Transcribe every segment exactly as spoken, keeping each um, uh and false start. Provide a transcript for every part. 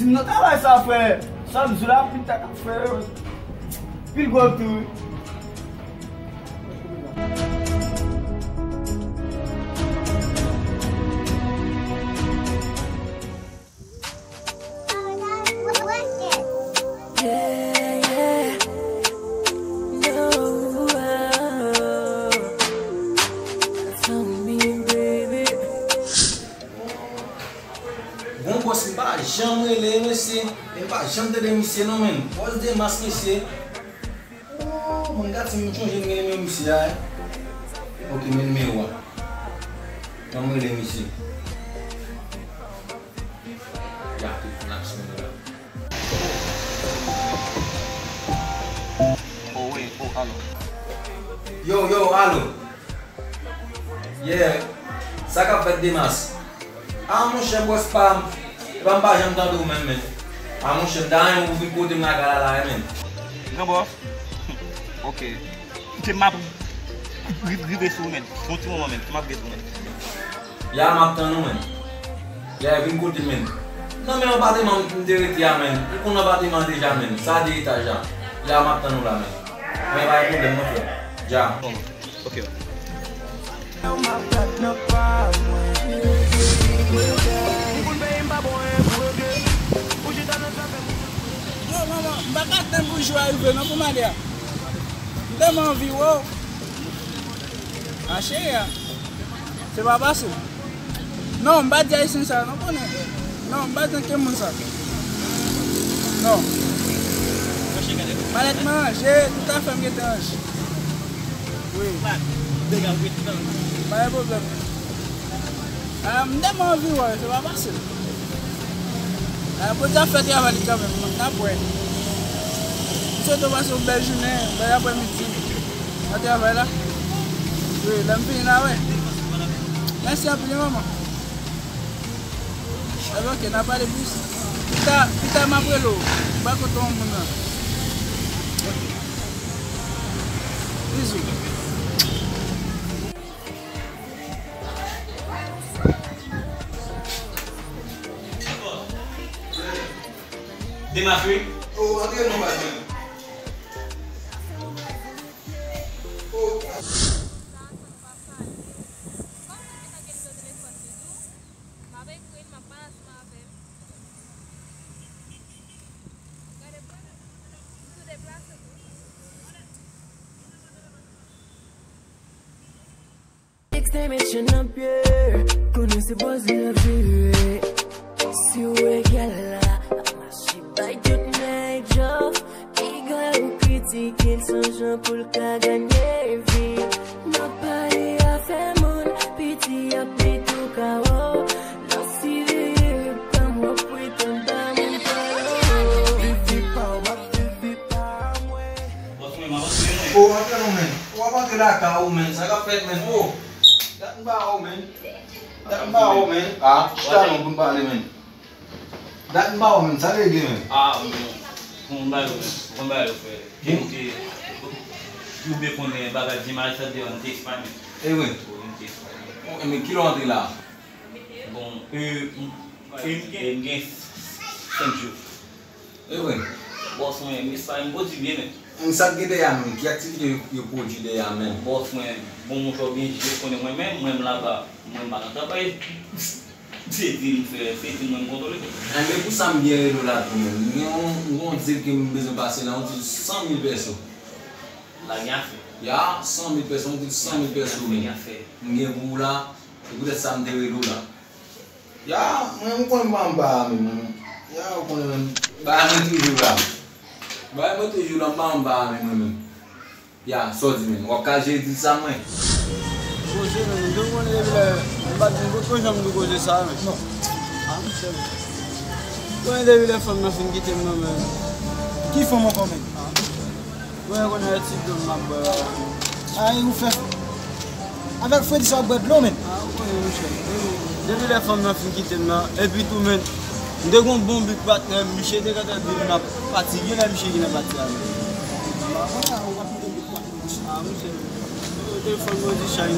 Nan travay sa, frè, sa m di la, pita k ap fè yo. Pil gwo tou, wi. Yeah, yeah. No, oh. Tell me, baby. Bon, bòs, m pa janm rele, mesye. M pa janm tande misye, non, menn. Bòs Demas, mesye. Oh, mwen gade si m chonje m gen nimewo misye a, eh. Ok, men nimewo a. Ban m rele misye. Ya, telefòn ap sonnen la. Oh, wi, oh, alo. Yo, yo, alo. Yeah, sa k ap fèt, Demas? Ah, monchè, bòs pa m. Epa, m pa janm tande w menm, menn. Ah, monchè, m ta renmen ou vin kote m lakay la, la, menn. Gran bòs? Ok. Kite m ap ri-, ri-, rive sou ou, menn. Yon ti moman, menn. Kite m ap rive sou ou, menn. Ya, m ap tann ou, menn. Ya, vin kote m, menn. Nan men apateman m te rete a, menn. Ou konn apateman an deja, menn. Sa de etaj la. Ya, m ap tann ou la, menn. Men pa gen pwoblèm, mon frè. Ya. Ok. Yo, manman, m pa ka tann pou jou a rive non pou m ale a. M tèlman anvi wè w. A cheri a. Se pa fasil. Non, m pa di Ayisyen sa, non, konnen. Non, m pa di ankenn moun sa. Non. Malèt mwen ranje, tout afè m gentan ranje. Wi. Pa gen pwoblèm. Ah, m tèlman anvi wè w, se pa fasil. Ah, Bondye ap fè travay li kanmenm, n ap wè. M swete w pase yon bèl jounen, bèl aprèmidi nan travay la. Wi, lè m fini la, wè. Mèsi anpil, wi, manman. Ebyen, ok, n a pale plis. Pita, pita, m ap rele w. M pa konn yon moun nan. Bizou. Demas, wi. Oh, antre non, patnè. Oh. M ap ekri l, m ap pale ansanm avè l. Gade, m sou deplase tou. Extermination nan pye, konnen se bòs li ap jere. Si w wè gèl la ap mache bay tout nèg jòf, piga ou kritike l, se yon jan pou l ka ganye vi. N ap pale afè moun, piti ap met ou kawo. Nan siveye pa m w ap pretann pa moun pale w. Vivi pa w, m ap vivi pa mwen. O, antre non, menn. O, w ap antre lakay ou, menn. Sa k ap fèt, menn? O, dat m pa wè w, menn. Dat m pa wè w, menn. A, chita non pou n pale, menn. Dat m pa wè w, menn. Sa regle, menn? A, bon. Bon bagay, bon bagay, frè. Bon. Ou te, ou te konnen bagay di mal sa deyò, m te espanye. E vre? Wi, m te espanye. Bon, e men kilè w antre la? Bon, e, m, e, m gen, m gen senk jou. E vre? Bòs mwen, m espanye, m pwodui byen, men. Men sa k gen dèyè a menm? Ki aktivite yo, yo pwodui dèyè a menm? Bòs mwen, bon, mouchwa byen jije, konnen mwen menm, mwen m laba, mwen m pa nan travay. Se di m fè, se di mwen m kontwole. Enben, pou sa m byen rele w la tou menm. M gen yon, yon dil ke m bezwen pase la, yon dil san mil pèso. La gen afè. Ya, san mil pèso, yon dil san mil pèso menm. Gen afè. M gen pou ou la, se poutèt sa m te rele w la. Ya, mwen, ou konnen m pa anba a menm. Ya, ou konnen menm. Bagay mwen toujou la. Bagay mwen toujou la, m pa anba a menm, mwen menm. Ya, sa w di menm? W ap ka jere di sa mwen? Koze menm, m te konnen depi lè, m pa t gen poko janm di koze sa menm. Non. A, monchè. Konnen depi lè fanm nan fin kite m nan menm. Ki fanm ankò menm? A, monchè. Mwen konnen ti dlo m ap bwè la. Ay, ou fè. Avèk fredi sa w ap bwè dlo menm. A, ou konnen monchè. Depi lè fanm nan fin kite m nan, epi tou menm, m te gon bon big patnè, misye te gentan di m n ap pati, gen lè misye gentan pati a menm. A, monchè. Telefòn mwen di chay.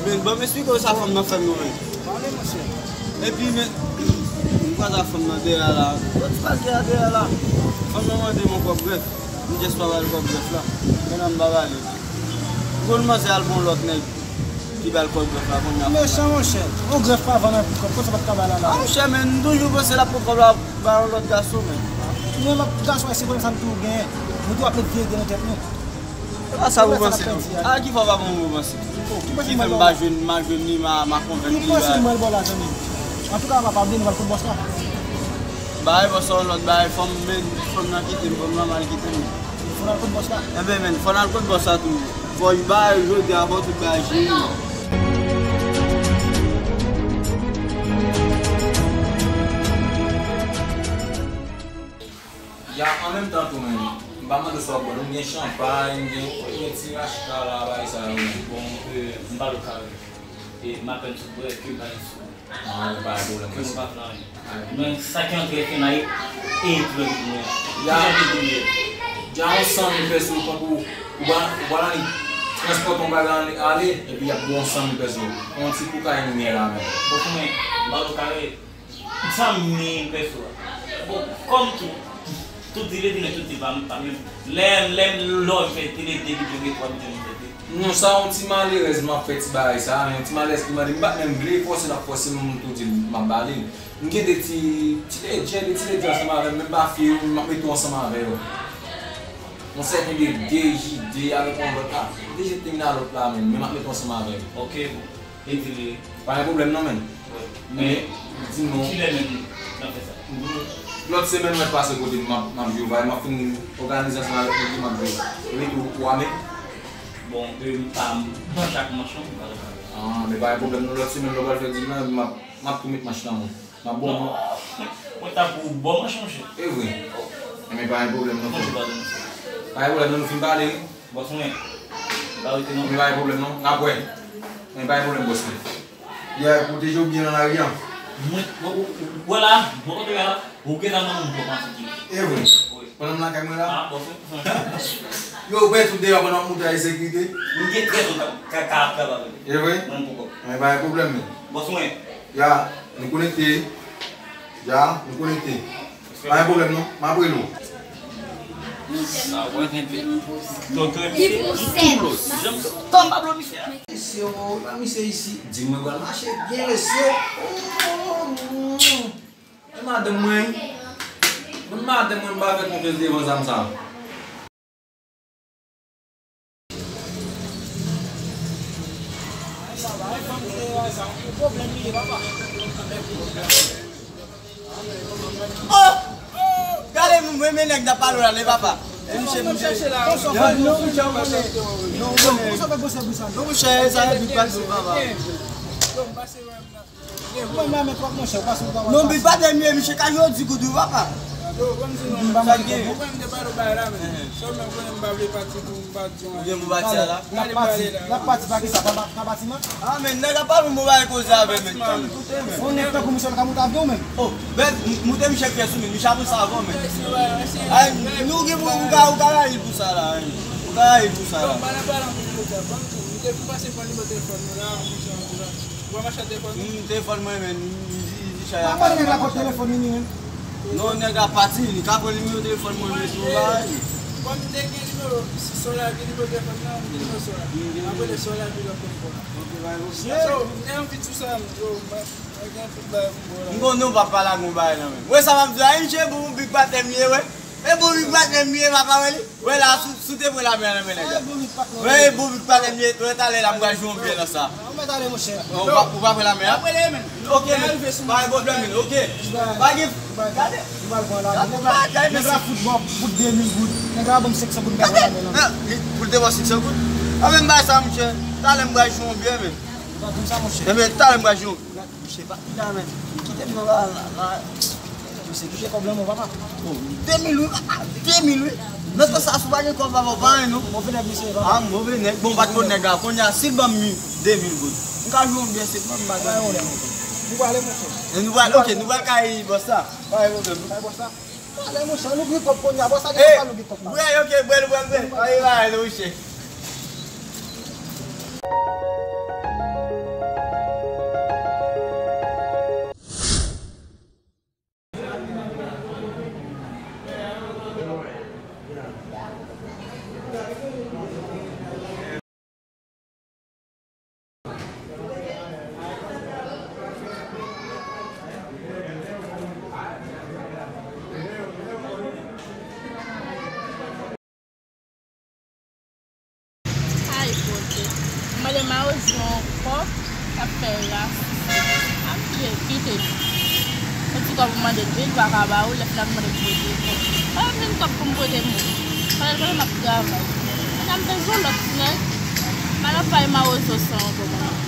Men, ban m esplike w sa fanm nan fè m nan, men. Pale, monchè. Epi, men, m Kanta fanm nan dèyè a la. Kot pral dèyè a dèyè a la? Fanm nan mande m yon kòb grèf. M jis pa ba l kòb grèf la. Men nan m pa ba li. M konn manzè al bon lòt nèg ki ba l kòb grèf la kounye a. Mechan, monchè. Yon grèf pa vann anpil kòb. Konsa pa t ka ba l la. Ah, monchè, men m toujou panse l ap pran kòb la ba yon lòt gason, men. Men lòt gason, se konn sa m toujou genyen. Nou tou ap met vye ide nan tèt nou. Se pa sa ou panse, non. A ki fè w pa bon ou panse? Ki fè m pa jwenn, m pa jwenn li, m pa konvenk li. Ki panse m pral ba w la, zanmi m? Antouka, papa, vle nou pral kot bòs la. Bay bòs la yon lòt bagay, fò m, men, fò m nan kite m, fò m nan mal kite m. Fò n al kot bòs la. Enben, men, fò n al kot bòs la tou. Fò y bay, jodi a, fò tout bagay jere. Ya, an menm tan tou, men, m pa mande sa w bwè, m gen chanpay, m gen, m gen ti rachka la, bagay sa yo, men. Bon, euh, m pa lo kare. E m apèn sot bwè, ke bay sou. Ah, men pa gen pwoblèm. Ke nou pa fè anyen. Men sa ki antre fenay e twèk mwen. Ya. Ki jan de dil ye? Ya, yon san mil peso, tankou ou ba, ou ba la li transpòte yon bagay ale, ale, epi y ap ba w yon san mil peso. Yon ti kokayin ou gen la, men. Bon, pou mwen, m pa lo kare. San mil peso a. Bon, kòm tou, tout dil e dil, men tout dil pa, pa menm. Lè, lè, lè w fè dil e de bidon, gen twa bidon, m fè dil. Non, sa yon ti malerèz m ap fè ti bagay sa, yon ti malerèz ki mande m, m pa t menm vle fòse l ap fòse m, m tou di l m ap ba li. M gen de ti, ti ledjè, de ti ledjè ansanm avè m, men m pa fye yo, m ap mete w ansanm avè yo. Yon sèten de D J D avèk yon lòt la. D J te vin a lòt la menm, men m ap mete w ansanm avè m. Ok, bon. E di li. Pa gen pwoblèm non, men. Wi. Men, di m non. Kilè menm n ap fè sa? Lòt semèn mwen pase kote m, m ap, m ap jwe bay, m ap fin òganize ansanm avèk nèg yo, m ap jwe. Epi tou, ou ame? Bon, e, m pa, m pa chak manch non, m pa chak manch. Ah, men pa gen pwoblèm non, lòt semèn lè w pral fè di m nan, m ap, m ap tou met manch nan men w. M ap bon. Non, mwen ta pou bon manch, monchè. E vre. Enben, pa gen pwoblèm non, frè. Monchè, pa gen. Pa gen pwoblèm non, nou fin pale, wi. Bòs mwen, pa rete non. Men pa gen pwoblèm non. N ap wè. Men pa gen pwoblèm, bòs mwen. Ya, pwoteje w byen nan lari a. Mwen, w, w, w, wè la, mwen kote w la, ou gentan nan moun pwòp an figi. E vre. Wi. Pandan m lakay mwen la. Ah, bòs mwen. Yo, ou pè tout deyò pandan w moute a sekirite. M gen trèz an ka, ka, ka ap travay. E vre? Mwen poko. Men pa gen pwoblèm, men. Bòs mwen. Ya, nou konekte. Ya, nou konekte. Pa gen pwoblèm non, m ap rele w. Sa wè, gen de. Doktè, misye, tou lòs. Janm tonm pa blo misye. Mesye, o, la misye isi. Di mwen pral mache byen, mesye. O, o, o. Men madanm mwen, men madanm mwen, m pa fè konfyans devan zam sa. Oh! Gade, mwen, men nèg nan palo la, le papa. E misye, misye. Non, non, non, non, non, non, monchè, sa e big bad, papa. Mwen, mwen, men twòp, monchè, ou pa sou pa. Non, big bad, men misye ka jwe di goud, wi, papa. Yo, ban m di non, men. Sa gen? Ou konn m te pale w bagay la, men. Sèlman, ou konnen m pa vle pati pou m pa di yon. Ou gen pou pati a la? N ap pati, n ap pati pa kisa? Pa, pa, pa batiman? Ah, men nèg ap pale m, mwen pa koze avè, men. Tann, koute, men. Yon nèg tankou misye, l ka moute avyon, men. Oh, bèl, m, moute misye pyès ou, men. Misye ap sa avan, men. Ay, nou gen pou, ou ka, ou ka rayi l pou sa la, wi. Ou ka rayi l pou sa la. Bon, pa nan pale anpil jodi a. Ban m tou, m te, m pase pran nimewo telefòn nou la, yon moun sa, yon moun sa. Ou pa mache ak telefòn ou? Hmm, telefòn mwen, men, li, li, li chay a. Papa, nèg la pot telefòn li, li menm. Non, nèg la pati, li ka pran nimewo telefòn mwen, men, sou la. Bon, m te gen nimewo, si son la, gen nimewo telefòn nan, m gen nimewo son la. M ap rele son la, epi lòt telefòn. Ok, pa gen pwoblèm. So, m te anvi di sa, m, yo, mwen, mwen gen tout bagay pou m la. M konnen w pa pale ak yon bagay nan men. Wè sa m ap di a, M J bon, big patè m ye, wè. E bon, big patè m ye, papa, wè li. Wè la, sou, sou te pran lame a nan men nèg la. Wè, e bon, big patè m ye, wè, talè la, m pral jwe yon byè nan sa. Ou pa, ou pa pran lame a? Ok, men, pa gen pwoblèm, men, ok. Pa gen, gade. Nèg la fout bò, bout de mil goud. Nèg la ban m senk san goud, m pral pran lame a. Pou l te ba w senk san goud? A, men, bay sa, monchè. Talè m pral jwe yon byè, men. Ou pa di m sa, monchè. Enben, talè m pral jwe yon Misye pa pita, men. Kite m nan la, la, la. Misye kite kòb lan men w, papa. Oh, de mil wi, papa. De mil wi. Nan tan sa, si w pa gen kòb, papa, w pa anyen, non. Move nèg, misye, papa. Ah, move nèg. Bon, m pa t konn nèg la. Kounye a, si l ban m de mil goud, m ka jwe yon byè, se pran m pa jwe. Nou prale, monchè. E nou pral, ok, nou pral kay bòs la. Pa gen pwoblèm. Kay bòs la. Pale, monchè, nou gen kòb kounye a, bò sa gen kòb, nou gen kòb la. Bwè, ok, bwè, bwè, bwè. Ay, ay, monchè. Mawozo ankò, k ap fè rasis. Ap vire kite. Yon ti kòb ou mande l, wi, li pa ka ba ou, lè fini ap mande pou pote moun. Pa vin kòb pou m pote moun. Pandan, pandan m ap travay. Pandan m bezwen lòt ti nèg. M al anvayi mawozo sa ankò, mwen.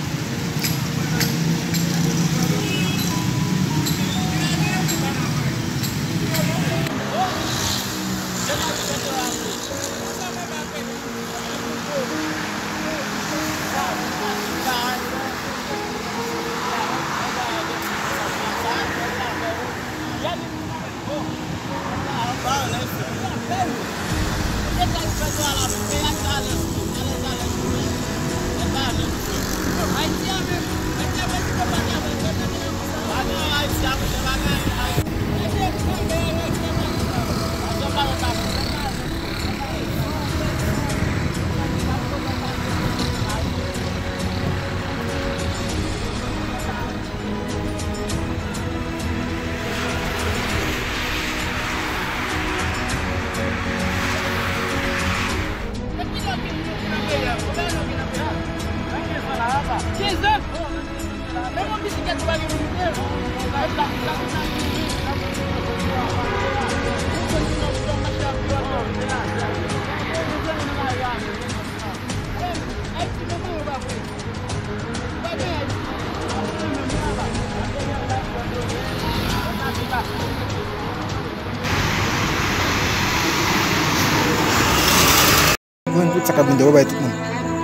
Mwen, tout sa k ap vin deyò, bay tout moun.